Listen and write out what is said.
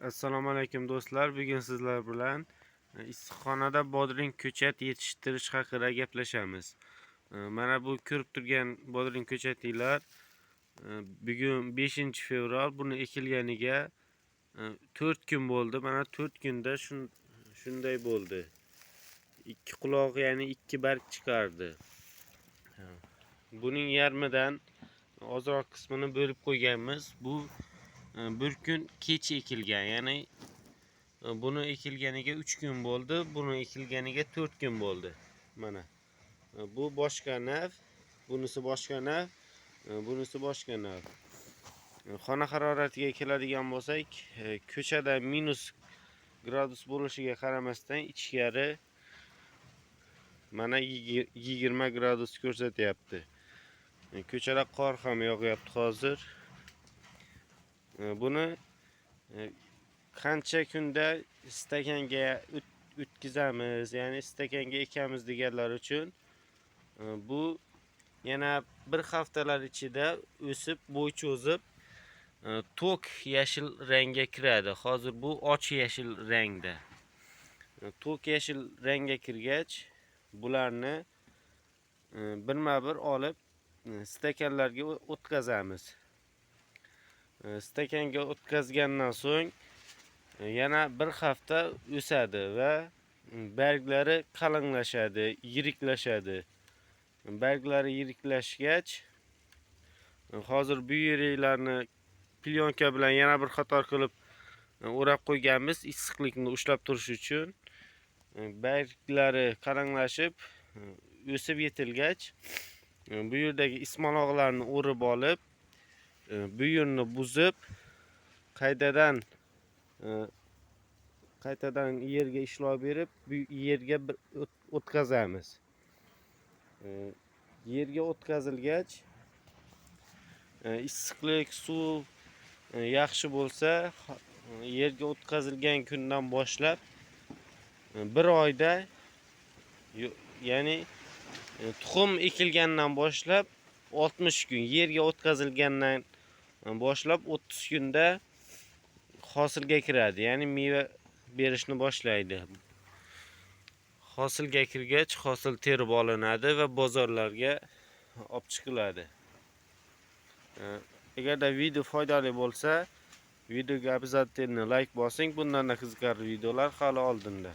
Assalomu alaykum, do'stlar. Bugun sizlar bilan issiqxonada bodring ko'chat yetishtirish haqida gaplashamiz. Mana bu ko'rib turgan bodring ko'chatinglar, bugun 5 fevral, buni ekilganiga 4 kun bo'ldi. Mana 4 kunda shunday bo'ldi. Ikki quloq, ya'ni ikki barg chiqardi. Buning yarmidan ozroq qismini bo'lib qo'yganmiz. Bu bir kun kech ekilgan, ya'ni buni ekilganiga 3 kun bo'ldi, buni ekilganiga 4 kun bo'ldi. Mana bu boshqa nav, bunisi boshqa nav, bunisi boshqa nav. Xona haroratiga keladigan bo'lsak, ko'chada minus gradus bo'lishiga qaramasdan, ichkari mana 20 gradus ko'rsatyapti. Ko'chada qor ham yog'yapti hozir. Buni qancha kunda stakanga o'tkazamiz, ya'ni stakanga ekamiz deganlar uchun, bu yana bir haftalar ichida o'sib, bo'y cho'zib, to'q yashil rangga kiradi. Hozir bu och yashil rangda. To'q yashil rangga kirgach, bularni birma bir olib, stakanlarga o'tkazamiz. Stakanga o'tkazgandan so'ng yana bir hafta o'sadi va barglari qalinlashadi, yiriklashadi. Barglari yiriklashgach, hozir bu yerlarni plyonka bilan yana bir qator qilib o'rab qo'yganmiz, issiqlikni ushlab turish uchun. Barglari qalinlashib, o'sib yetilgach, bu yerdagi ismaloqlarni o'rib olib, bu yerni buzib, qaytadan yerga ishlov berib, bu yerga bir o'tkazamiz. Yerga o'tkazilgach, issiqlik, suv yaxshi bo'lsa, yerga o'tkazilgan kundan boshlab bir oyda, ya'ni tuxum ekilgandan boshlab 60 kun, yerga o'tkazilgandan boshlab 30 kunda hosilga kiradi, ya'ni meva berishni boshlaydi. Hosilga kirgach, hosil terib olinadi va bozorlarga olib chiqiladi. Agarda video foydali bo'lsa, videoga обязательно layk bosing. Bundan qiziqarli videolar hali oldinda.